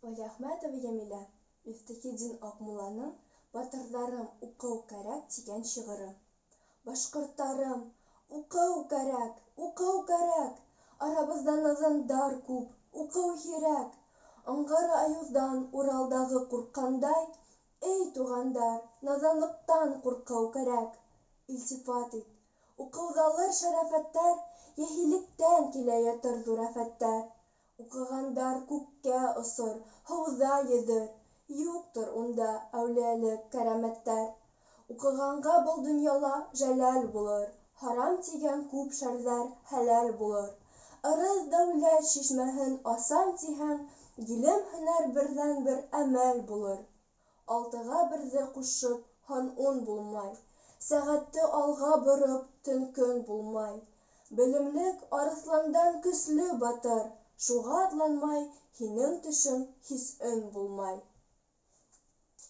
Вәлиәхмәтова Йәмилә Мифтахетдин Аҡмулланың «Батырҙарым, уҡыу кәрәк» тигән шиғыры. Башҡорттарым, уҡыу кәрәк, уҡыу кәрәк, Арабыҙҙа наҙандар күп, уҡыу һирәк. Аңғара айыуҙан Уралдағы ҡурҡҡандай, Эй, туғандар, наҙанлыҡтан ҡурҡыу кәрәк. Илтифат ит, уҡыуҙалыр шәрәфәттәр, Йәһиллектән килә ятыр ҙур афәттәр. Уҡығандар күккә осор, һыуҙа йөҙөр, Юҡтыр унда әүлиәлек, кәрәмәттәр. Уҡығанға был донъяла жәләл булыр, Харам тигән күп шәрҙәр хәләл булыр. Ырыҫ дәүләт шишмәһен асам тиһәң, Ғилем һөнәр берҙән-бер әмәл булыр. Алтыға берҙе ҡушып, һан ун булмай, Сәғәтте алға бороп, төн көн булмай. Белемлек арыҫландан көслө батыр, Шуға атланмай һинең төшөң һис өн булмай.